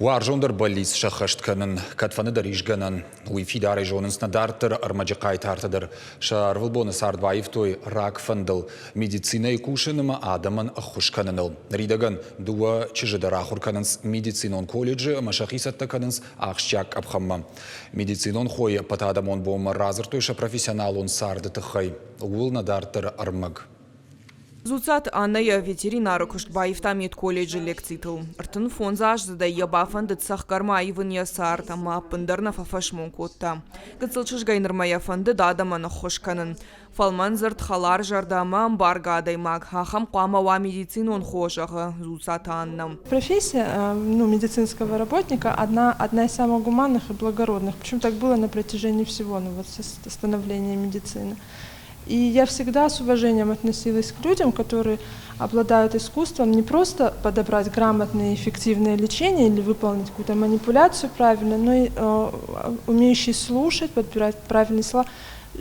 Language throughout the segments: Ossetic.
Уарзондӕр бӕллиц сӕххӕст кӕнын кӕдфӕндыдӕр ис гӕнӕн. Уый фидарӕй зонынц нӕ дарддӕры ӕрмӕджы хъайтартӕ дӕр. Сӕ ӕрвылбоны цард баивтой рагфӕндыл, медицинӕйы кусын ӕмӕ адӕмӕн ӕххуыс кӕныныл. Ныридӕгӕн дыууӕ чызджы дӕр ахуыр кӕнынц медицинон колледжы ӕмӕ сӕхи цӕттӕ кӕнынц ахсджиаг къӕпхӕнмӕ. Медицинон хойы ӕппӕтадӕмон бонмӕ радзырдтой сӕ профессионалон царды тыххӕй. Ууыл нӕ дарддӕры ӕрмӕг. Дзуццаты Аннӕ йӕ ветеринары куыст баивта медколледжы лекцитыл. 35 аздзыдӕй йӕ бафӕндыд цӕхгӕрмӕ аивын йӕ цард ӕмӕ ӕппындӕр нӕ фӕфӕсмон кодта. Гыццыл чызгӕй нырмӕ йӕ фӕндыд адӕмӕн ӕххуыс кӕнын. Фӕлмӕндзырд, хӕларзӕрдӕ ӕмӕ ӕмбаргӕ адӕймаг, ахӕм хъуамӕ уа медицинон хо, зӕгъы Дзуццаты Аннӕ. Профессия ну, медицинского работника одна из самых гуманных и благородных. Причем так было на протяжении всего ну, вот, становления медицины. И я всегда с уважением относилась к людям, которые обладают искусством не просто подобрать грамотное и эффективное лечение или выполнить какую-то манипуляцию правильно, но и умеющие слушать, подбирать правильные слова,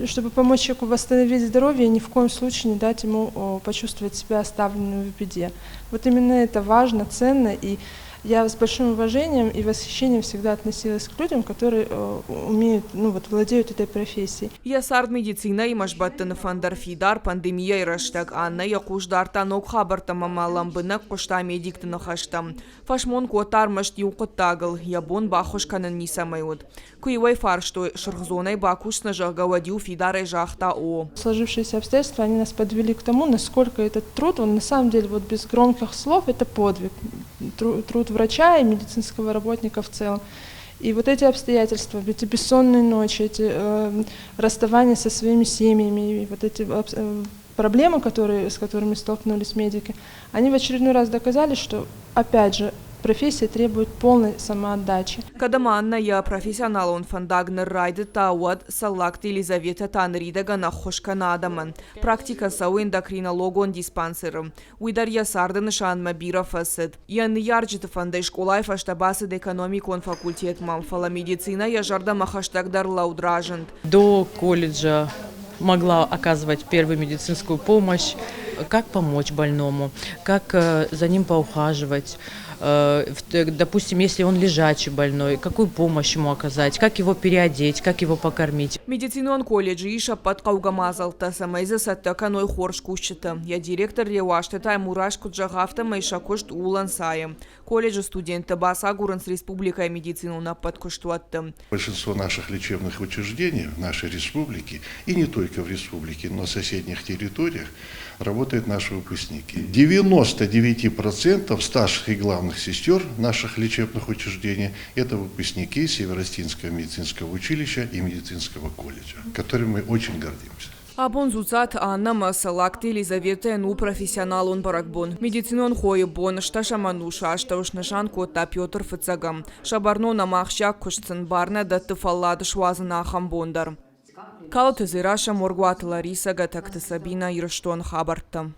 чтобы помочь человеку восстановить здоровье и ни в коем случае не дать ему почувствовать себя оставленным в беде. Вот именно это важно, ценно, и я с большим уважением и восхищением всегда относилась к людям, которые умеют, ну вот, владеют этой профессией. Йӕ цард медицинӕимӕ сбӕттыны фӕнд ӕрфидар пандемийӕйы рӕстӕг. Аннӕ йӕ хъус дардта ног хабӕрттӕм ӕмӕ лӕмбынӕг хъуыста медикты ныхӕстӕм. Фӕсмон кодта ӕрмӕст иу хъуыддагыл, йӕ бон баххуыс кӕнын ницӕмӕй уыд. Куы-иу ӕй фарстой, сырх зонӕй бакусдзынӕ, зӕгъгӕ, уӕд-иу фидарӕй загъта о. Сложившиеся обстоятельства, они нас подвели к тому, насколько этот труд, он на самом деле вот без громких слов, это подвиг. Труд врача и медицинского работника в целом. И вот эти обстоятельства, эти бессонные ночи, эти расставания со своими семьями, и вот эти проблемы, с которыми столкнулись медики, они в очередной раз доказали, что, опять же, профессия требует полной самоотдачи. Кӕд ӕмӕ Аннӕ йӕ профессионалон фӕндаг ныр райдыдта, уӕд Цӕллагты Елизаветӕ та ныридӕгӕн ӕххуыс кӕны адӕмӕн. Практикӕ цӕуы эндокринологон диспансеры. Уый дӕр йӕ царды нысанмӕ бирӕ фӕцыд. Йӕ ныййарджыты фӕндӕй скъолайы фӕстӕ бацыд экономикон факультетмӕ, фӕлӕ медицинӕ йӕ зӕрдӕмӕ хӕстӕгдӕр лӕуд разынд. До колледжа могла оказывать первую медицинскую помощь, как помочь больному, как за ним поухаживать, допустим, если он лежачий больной, какую помощь ему оказать, как его переодеть, как его покормить. Медицинон колледжы ис ӕппӕт хъӕугӕ мадзӕлттӕ, цӕмӕй дзы цӕттӕ кӕной хорз кусджытӕ. Йӕ директор Реуазты Таймураз куыд зӕгъы, афтӕмӕй сӕ куыст ууыл ӕнцайы. Колледжы студенттӕ бацагурынц республикӕйы медицинон ӕппӕт куыстуӕтты. Большинство наших лечебных учреждений в нашей республике, и не только в республике, но на соседних территориях, работают наши выпускники. 99% старших и главных сестер наших лечебных учреждений – это выпускники Северо-Остинского медицинского училища и медицинского колледжа, которым мы очень гордимся. Абон Дзуццаты Аннӕ ӕмӕ Цӕллагты Елизаветӕйӕн у профессионалон бӕрӕгбон. Медицинон хойы бон стӕсӕм ӕнусы астӕу снысан кодта Петр Фыццӕгӕм. Сӕ бӕрнон ӕмӕ ахсджиаг куыст сын бар нӕ дӕтты фӕллад суадзын ахӕм бон дӕр. Калоты Дзерассӕ, Моргуаты Ларисӕ, Гӕтӕгты Сабинӕ, Ирыстоны хабӕрттӕ.